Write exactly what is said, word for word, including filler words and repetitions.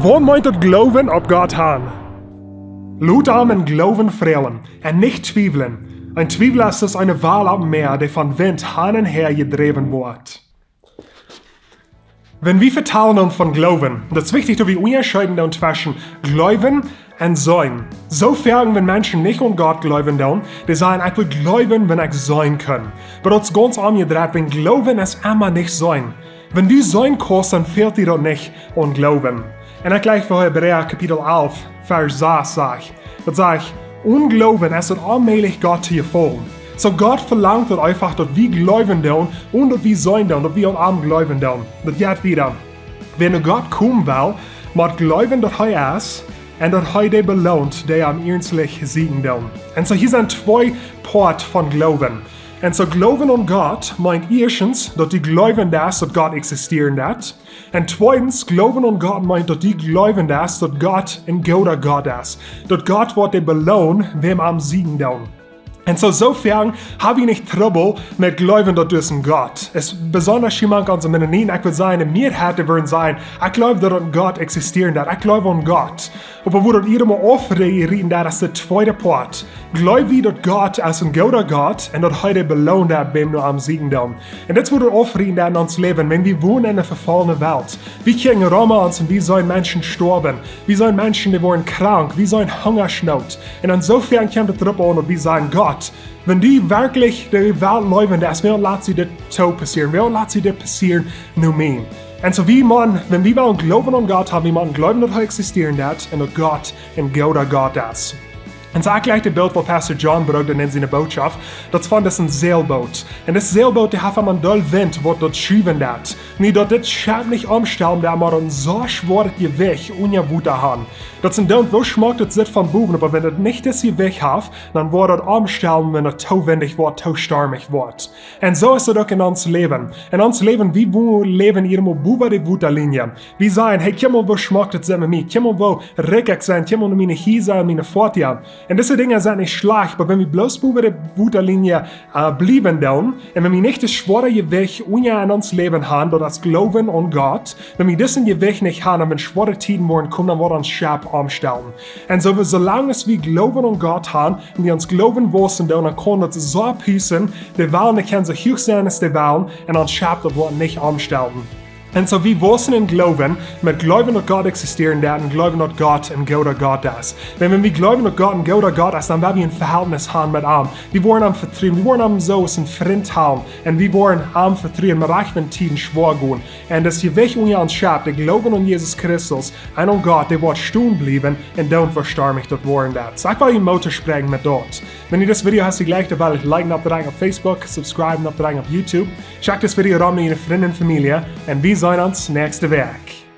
Waut meent daut Gloowen opp Gott han? Lot am em Gloowen frälen un nich twiewlen. Een Twiewla es aus eene Wal oppem Mäa, dee vom Wint han un häa jedräwen woat. Wan wie vetalen doonen von Gloowen, daut es wichtich, daut wie unjascheeden doonen tweschen Gloowen un Seenen. Soo foaken, wan Menschen nich aun Gott gloowen doonen, dee sajen: "Ekj wudd gloowen, wan ekj seenen kunn." Oba daut es gaunz omjedreit, wan Gloowen es emma nich Seenen. Wan du seenen kaust, dan fält die daut nich aun Gloowen. Un ekj jleich, waut Hebräa Kapitel alf, Varsch sas sajcht. Daut sajcht: "Onen Gloowen es et onmäajlich, Gott to jefaulen." Soo Gott velangt daut eefach, daut wie gloowen doonen, un daut wie seenen doonen, daut wie aun am gloowen doonen. Daut jeit wieda. Wäa no Gott komen well, mott gloowen, daut hee es, un daut hee dee beloont, dee am iernstlich sieekjen doonen. Un soo hia sent twee Poat von Gloowen. Un soo Gloowen aun Gott meent ieeschtens, daut du gloowen deist, daut Gott existieren deit. Un tweedens, Gloowen aun Gott meent, daut du gloowen deist, daut Gott een gooda Gott es. Daut Gott woat dee beloonen, wäm am sieekjen doonen. Un soo, soo foaken ha wie nich Trubbel met gloowen, daut doa es een Gott. Es besonda hia mank onse Mennoniten, ekj wudd sajen, de Mearheit, dee wudden sajen: "Ekj gloow, daut een Gott existieren deit. Ekj gloow aun Gott." Oba woo daut hia emma aufrieten deit, es de tweede Poat. Gloow wie, daut Gott es een gooda Gott un daut hee dee beloont, dee no am sieekjen doonen? Un dit es, woo daut aufrieten deit en ons Läwen, wan wie wonen en eene vefaulne Welt. Wie kjikjen rom ons un wie seenen Menschen stoawen. Wie seenen Menschen, dee woaren krank. Wie seenen Hungaschnoot. Un dan soo foaken kjemt et doaropp aun, daut wie sajen: "Gott, wan du werkjlich de Welt leewen deist, wuarom latst du dit too passieren? Wuarom latst du dit passieren no mie?" Un soo, wie motten, wan wie wellen Gloowen aun Gott han, wie motten gloowen, daut hee existieren deit un daut Gott een gooda Gott es. Un soo, ekj jleich daut Bilt, waut Pastor John brukt en siene Bootschoft, daut es von, daut es een Säajelboot. Un daut Säajelboot, dee haft emma een doll Wint, waut daut schuwen deit. Nu, daut dit Schepp nich omstalen deit, mau een soo schwoaret Jewicht unja Wota han. Daut es een Doont, woo schmock daut sitt von bowen, oba wan daut nich daut Jewicht haft, dan woat daut omstalen, wan et too windich woat, too stormich woat. Un soo es et uk en ons Läwen. En ons Läwen, wie woa-, läwen hia mau bowen de Wotalinie. Wie sajen: "Hey, kjikj mol, woo schmock daut sitt met mie. Kjikj mol, woo rikj ekj sie. Kjikj mol, miene Hiesa un miene Foatieja." Un dise Dinja sent nich schlajcht, oba wan wie bloos bowen de Wotalinie, äh, bliewen doonen, un wan wie nich daut schwoare Jewicht unja en ons Läwen han, daut es Gloowen aun Gott, wan wie dit Jewicht nich han, un wan schwoare Tieden woaren komen, dan woat ons Schepp omstalen. Un soo, soo lang aus wie Gloowen aun Gott han, un wie ons Gloowen wausen doonen, dan kaun daut soo pusen, de Wellen, dee kjennen soo huach sennen aus de Wellen, un ons Schepp, daut woat nich omstalen. Un soo, wie wausen en Gloowen, met gloowen, daut Gott existieren deit, un gloowen, daut Gott een gooda Gott es. Wan, wan wie gloowen, daut Gott een gooda Gott es, dan woa wie een Vehältnis han met am. Wie woaren am vetruen, wie woaren am soo aus een Frint han, un wie woaren am vetruen, mau rajcht wan Tieden schwoa gonen. Un daut Jewicht unja ons Schepp, de Gloowen aun Jesus Christus un aun Gott, dee woat stonen bliewen, un dan woat stormich daut woaren deit. Soo, ekj well junt Moot toospräakjen met daut. Wan die dit Video haft jejlikjt, dan woa jlikjen oppdrekjen opp Facebook, subscribe oppdrekjen opp YouTube. Schekj dit Video rom no june Frind un Famielje, un wie seenen ons näakjste Wäakj.